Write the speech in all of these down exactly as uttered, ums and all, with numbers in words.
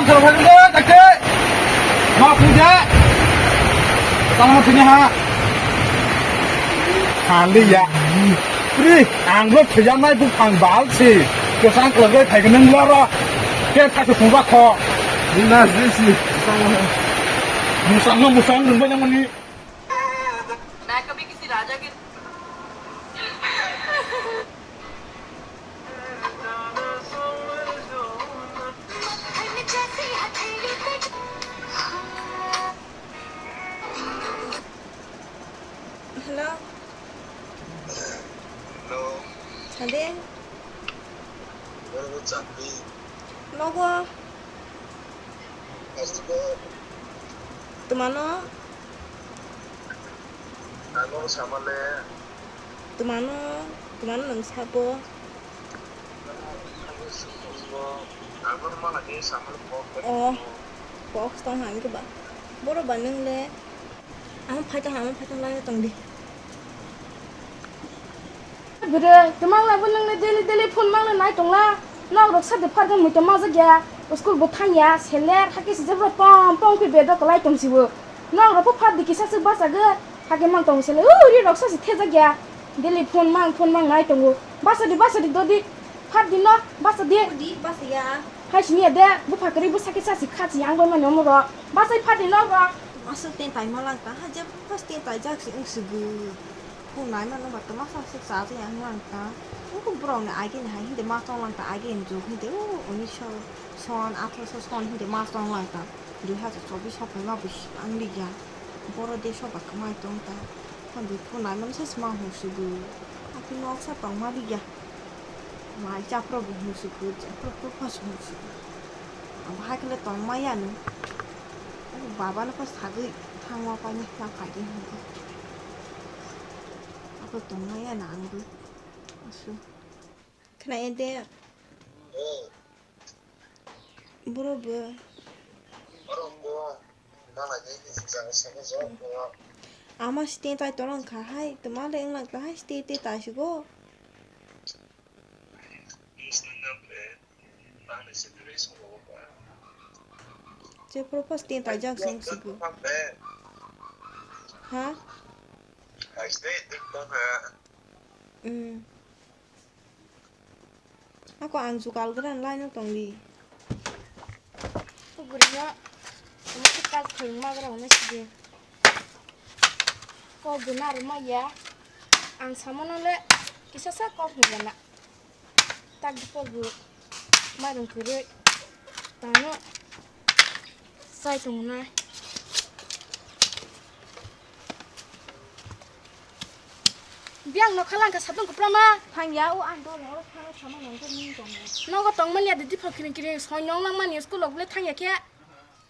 Chalo, bhai, bhai, bhai, bhai. Ma puja. Tamo sini ha. Hali ya. Pri, ang lo thuya nai buphang bal si. Kwsang kwlwgwi phaigo nung loro. Ke thakhe phungba kho. Bina si si. Musang no musang nung banya mani. मैं कभी किसी राजा के Hello. Hello. Sade. Hello, Chakri. Nogo. Asiko. Tumano. Ano samale. Tumano, tumano nung sabo. Oh, box tong hang ke ba. Boro ba nung le. Ang phai tong, ang phai tong lai tong di. Bwrwi, kwmang labo nungni daily daily phone mangno nai tongla. Nok rok sadi pharjak muitom majak ya. School bo thang ya, seler, hakhe sijak rok pom pom khe bed rok kwlai tong sibo. Nok rok pho phardi kisa swk bachagwi, hakhe mang tongo seler. Uri rok sasi thejak ya. Daily phone mang, phone mang nai tongo. Bachadi, bachadi dodi. Phardi no, bachadi. Udi, bachaya. Hai sini ya de, bupha kwrwi bwsa khe sasi khachi yang bai mani omo rok. Bachai phardi nok rok. Aswk ten tai ma lang ta, ha je first ten tai jak si wng sugu. Phone nai mano ba tama sa se sa se yang lang ta. Uku borok ni age ni hai hindi mas tong lang ta, age ni jug hindi, o unisho son, atharoso son hindi mas tong lang ta. Dui hajar chobbish sok bai ma busi ang ligya. Boro deso ba kwmai tong ta. Handi phone nai mano se sma hung sugu. Aki nok sa tong ma ligya. Mai chapro bu hung sugu, chapro bu pas hung sugu. Ang hai kele tong ma ya ni. Baba no pas sagui thang ma pa ni na khai di hung. Ako tong ma ya na ang bu. Asu. Khna ede. Boro bo. Ama site tai torang kha hai, tuma le wnglang ta hai site te tai sigo. Je propose te tai jak song sigo. Ha? Mm. Ako ang jugal gran line tong di. Ko gurino, mo se kal khring ma gra mo sidi. Ko guna ro ma ya. Ang samono le kisa sa kok ni gana. Tak di ko gu. Ma rung kuri. Tano. Sai tong nai. Biang no khalang ka satung kupra ma. Thang ya o ang dol horo thang sama nang ko ni tong. Nogo tong man ya didi phok kiring kiring soi nong lang mani school lok le thang ya khe.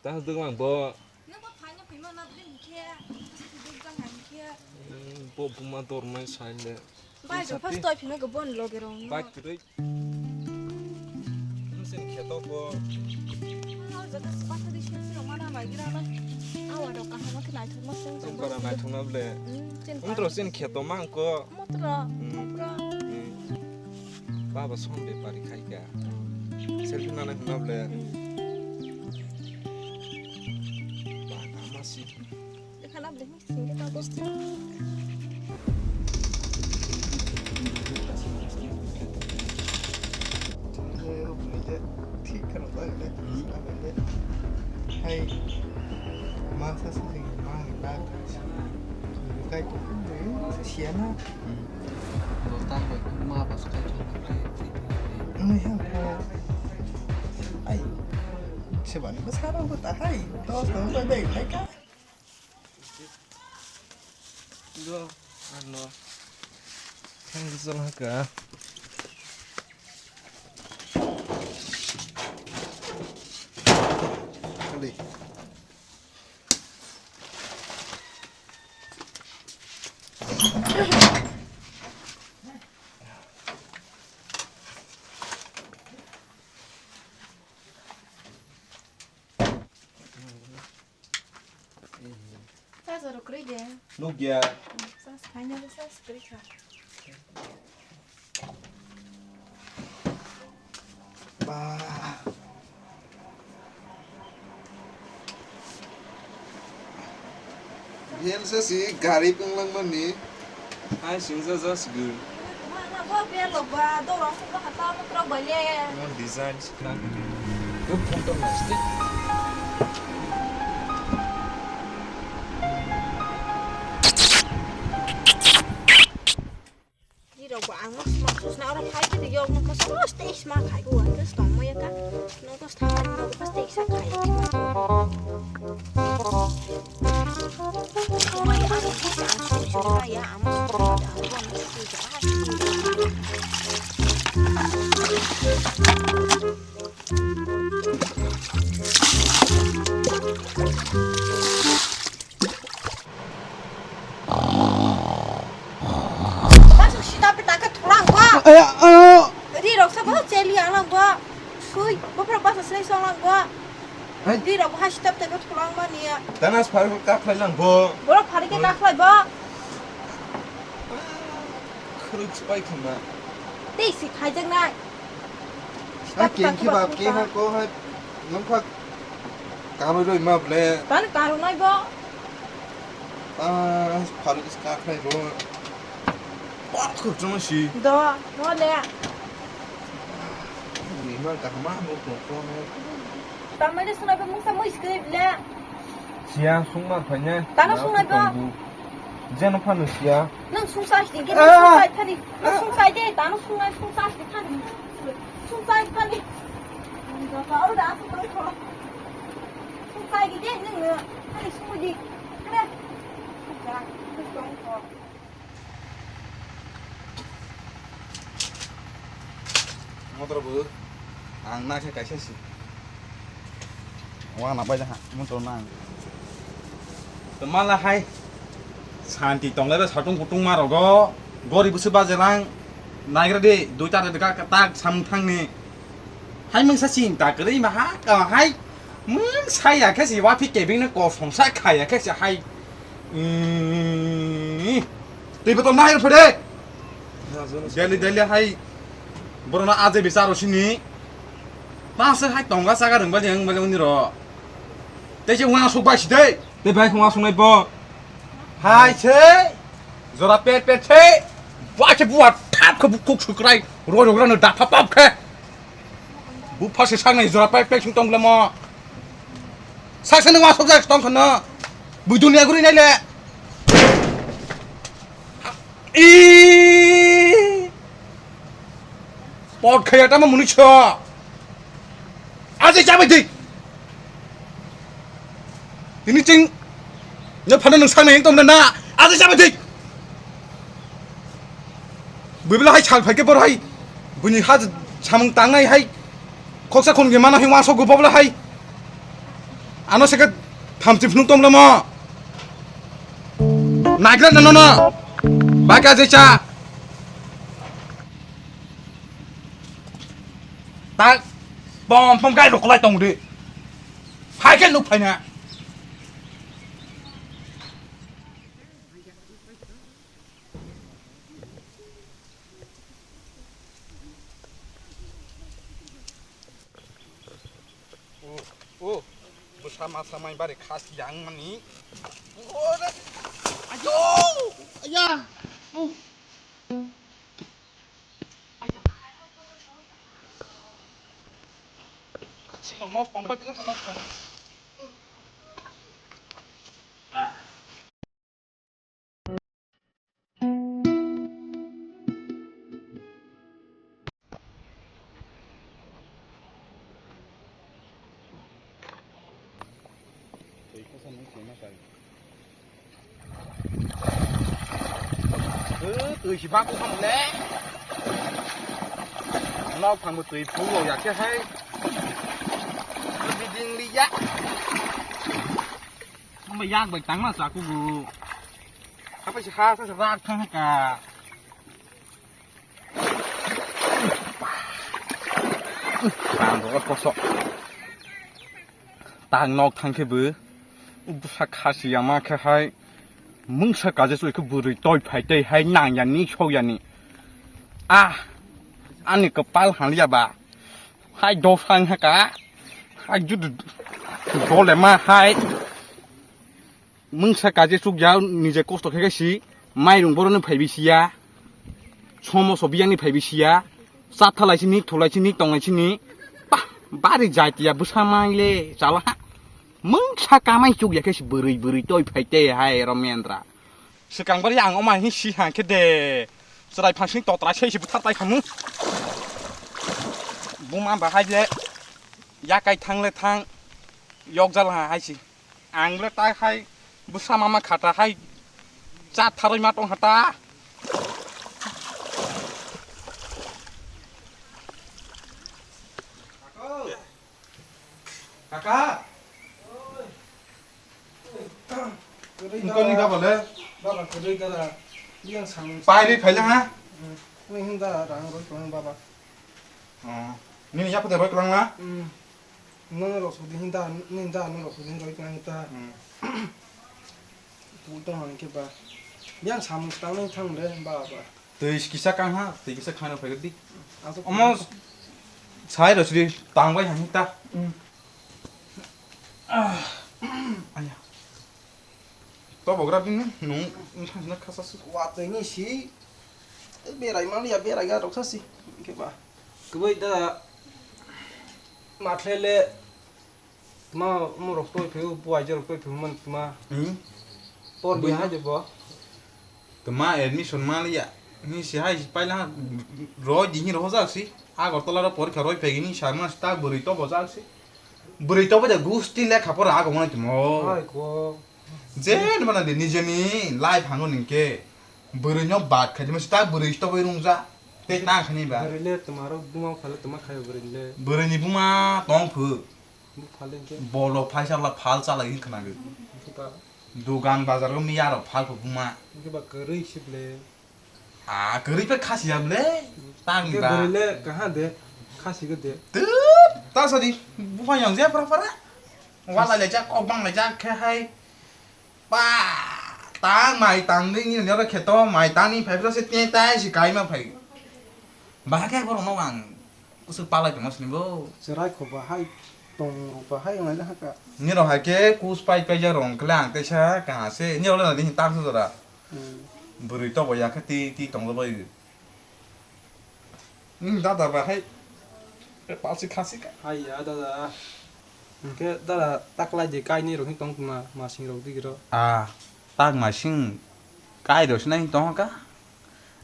Ta dwng lang bo. Nogo phai no phai ma na dwng khe. Dwng jang nang khe. Hmm, bo buma dor mai sai le. Bai, first toi phino go bon loge rong. Bai, kwrwi. Nwswng kheto bo. Ang jata sipasa di sip sirok mana bai gira na. Awa rok kaham khe naithok ma sung. Sung bara naithok na ble. Hmm, chin. Umtro chin kheto mang ko. Motro, hmm, motro. Hmm. Baba som bepari khai ka. Hmm. Selfie nana huna ble. Hmm. Ba kama si. Khala ble. Sebani bwskango bo ta hai, dos dos bai bai khai ka. Go, ano. Thang sal haka. Kali. Charger rok kwrwi de. Nukya. Charge khaina de charge kwrwi kha. Ba. Yang sa si gari pung lang mani. Hai sing sa sa si gu. Mana gua biar lo gua dorong pung lo kata lo trok balik. Mon design si kena. Gua pung tong na sih. Di rok bo ang no sma susna oro khai khe di yok no koso ro stage ma khai ko ang ke stong mo ya ka no to stha khai ko pas stage sa khai. Ko ma ya ang ki sa ang su su na ya ang su su da ang ko no su su da. Masuk sita pita ke tulang gua. Aya, oh. Ri rok sa gua celi alang gua. Sui, bopra basa sini song lang gua. Hai. Ri rok ha sita pita ke tulang mani ya. Tanas pharu ka khlai lang bo. Borok pharu ke ka khlai bo. Khuruk spai khama. Tei si khaijak nai. Hai, kengki ba, kengha ko hai. Nang kha. Karwi roi ma ble. Tan karwi nai bo. Ah, phalu is ka khlai ro. Ba khurchung si. Do, no le. Ni ma ka ma mo ko ko. Tamai de sunai bo mungsa mo iskri ble. Siya sungma phanya. Tano sunai bo. Jeno phano siya. Nang sungsai di, nang sungsai thani. Nang sungsai de, tano sunai sungsai di thani. Sungsai thani. Sungsai di de, nang thani sungdi. Kre. Motor bo ang na khe kaisa si. Wa na bai ha motor na. To mala hai. Santi tonglai ba satung kutung ma rogo. Gori busu baje lang. Naigra de duita de ka tak samung thang ni. Hai mungsa chinta kwrwi ma ha ka hai. Mung saya khe si wa phi kebing ne ko songsa khaya khe si hai. Twi botol nahir phede. Daily daily hai. Borona aje bicharo sini. Masa hai tonga saga rwngba jeng bale uniro. Tei se uang sok bai si dei. Tei bai uang sok nai bo. Hai se. Jora pet pet se. Ba se buat thap khe bukuk sukrai. Roi roi rano da thap thap khe. Bu phase sangnai jora pai pek sung tong glamo. Sak sani wa sok jak tong khano. Bu dunia guri nai le. I. Pot khaya tamo muni cho. Aje chabai dik. Tini ching, ne phano nung saknai tong na, aje chabai thik. Bui bela hai sal phaikhe bor hai, buini ha samung tangnai hai, khoksa khon ge mana hai wansok go bobla hai. Ano seke thamchi phunuk tong lama. Nagra na no no. Baka je cha. Tak, pom pom kai rok lai tong di. Hai khe nuk phaina. O, o, bwsa masa mai bari khas yang mani. O, re. Ayo! Aya! O. Twi si bak wngkha le. Nok phang bo twi phuru ya khe hai. Biding li ya. Mo yak bai tang ma sa ku gu. Apa sih ha sa rak thang ka. Ang bo koso. Tang nok thang khe bo. Bwsa khasi yama khe hai. Mungsa kaje soi khe bwrwi toi phai tei hai nang yani sok yani. Ah. Ani kwpal haliya ba. Hai dosang ha ka. Hai judu. Dole ma hai. Mungsa kaje chukya, nije kosto khe khe si, mairung boroni phaibi siya, somo so biyangni phaibi siya, chathalai sini, thulai sini, tonglai sini, pah, bari jatiya bwsa maile chala ha. Mungsa kamai chukya khe si bwrwi bwrwi toi phai te hai ero mendra. Swkang bari ang oma hi si hang khe de, chwrai phangsing totra sei si bwthar tai khamu. Buma bahai le, yakai thang le thang, yokjal ha hai si. Ang le tai hai bwsa mama khata hai cha tharwi ma tong hata. Kaka. Kwrwi Engkol ni dara. Gabale. Baba kwrwi dara. Yang samung. Pai ri phaila ha? Hmm. Ni hinda rang roi tong baba. Oh. Nini yapo de roi tong la? Hmm. Nono rok sudi hinda, ni hinda nono rok sudi roi tong ta. Hmm. Twi tong hwn khe ba. Yang samung tang nai thang de baba. Twi kisa kang ha, twi kisa khana phai di. Aswk. Omo sai ro sri tang bai han ta. Hmm. Ah. Aya. To bogra bini nung nung thang na khasa su. Wa twi ni si. Berai mali ya berai ga rok sa si. Khe ba. Kwbai da. Mathlele. Tma, omo rok toi phaibo, buai je rok toi phaibo man tma. Hmm? Por Buai biya no. Hai jebo. Tma admission ma liya. Ni si hai si paila ha, roi di ni roho jak si. Agartala ro porikha roi phai ni sa ma sta bwrwi to bo jak si. Bwrwi to bo ja gusti lekha pora ago mani tmo. Hai ko. Je ni mana de ni je ni life hango ni ke. Bwrwi no bat khai ma sta bwrwi to bo rung ja. Te ta khani ba. Bwrwi le tma ro buma phale tma khai bwrwi le. Bwrwi ni buma tong phu. Buk phal de hwnkhe? Bolo phaisa la phal chalai hwn khna gwi. Hwnkhe ba? Dugan bazar o miya rok phal kho buma. Hwnkhe ba kwrwi se ble. Ah, kwrwi pe khasi ya ble. Tang Hwnkhe ba. Bwrwi le kaha de, khasi go de. Tut, ta sadi, bupha yang je pra pra. Wala le jak, kok bang le jak khe hai. Pa, ta mai tang de ni ro kheto, mai tang ni phai pra se te tai si kai ma phai. Ba khe borok no ang. Kusuk palai tongma sini bo. Chwrai kho bahai tong rok bahai wng laina haka. Nirok hai khe kus pai paijak rong kle ang teisa kaha se. Nirok le nini tamsa jora. Hmm. Bwrwi tobo ya khe ti ti tong bai. Nini dada bahai. Palsi khasi ka. Hai ya dada. Hwnkhe dada taklai de kainwi rok hin tong tongma masing rok digi rok. Ah, tak masing kai rok sinai hin tong ka.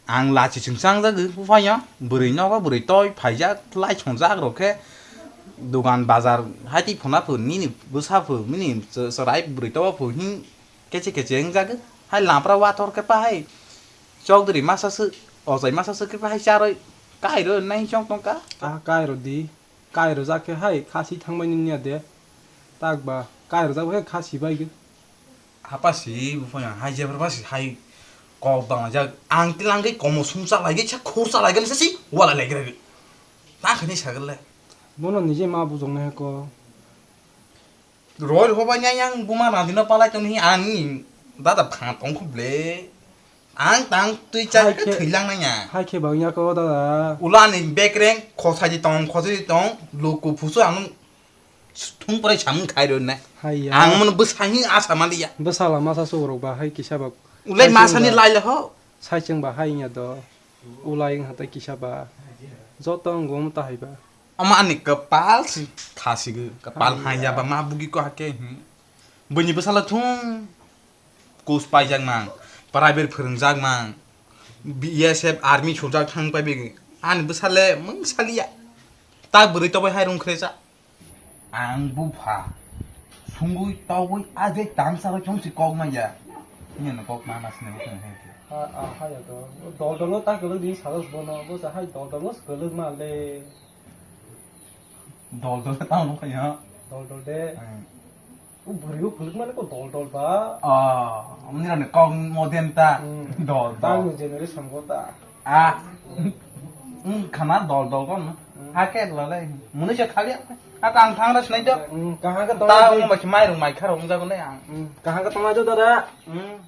Ang lachi chwngsa wngjagwi buphai no, bwrwi nogo bwrwi toi phaijak, lai chongjak rok khe, dogan bazar haitwi phona pho, nini bwsa pho, nini ch-, chwrai bwrwi tobo pho, hin keche keche wngjagwi, hai lampra wathor khe pahai, chokdri masa swk, ochai masa swk khe pahai charwi, kairo nai chong tongkha. Ah, kairo di, kairo jak khe hai khasi thangbai nini ya de, tak ba kairo jak khe khasi bai gwi. Hapasi, buphang hai jebra basi hai kok bang jak. Ang tilangwi komo sumsa laigwi sa khursa laigwi sa si wala laigra. Ta khani sagale. Bono nije ma bujong na ko. Roi hoba nya yang buma na dino palai toni ang dada phang tong khuble. Ang tang twi chai Hai khe- thwilang na nya. Hai khe bang ya ko dada. Ulani bekreng khosai di tong khosai di tong luku phusu ang Thung pore samung khai rw nai. Hai ya. Ang mono bwsai asa maliya. Bwsala masa sugrok ba hai kisa ba. Ulai Sai masani chwng ba. Laila ho. Sai chwng ba hai ya do. Ulai wng hatai kisa ba. Joto wng gom ta hai ba. Ama ani kapal si khasi gw. Kapal Hai hai ya ya. Ba ma bugi ko hake. Hmm. Bini bwsala thung. Kus paijak mang. Private phwrwngjak mang. B S F army sujak thang pai bigi. Ani bwsale mung saliya. Tak bwrwi tobai hai rung khresa. Ang bupha sungwi togwi a je tang sarwi chong si kok ma ya. Nini kok ma ma sini bukung he. Ha, a, ha ya to. Dol dolo ta kwlwk di salos bono. Bo sa hai dol dolo kwlwk ma le. Dol dol ta no kaya. Dol dol de. Hmm. U bwrwi u kwlwk ma le ko dol dol ba. Ah, amni rani kok modem ta. Hmm. Dol dol. Tang generation ko ta. Ah. Hmm, khana dol dol kon. Hmm. Hake lalai. Muni se khali. Ata ang thang ras nai do. Hmm, kaha ka Ta tong. Mo ma mai rung mai kharo ung jago nai ang. Hmm, kaha ka tong jo dada. Hmm.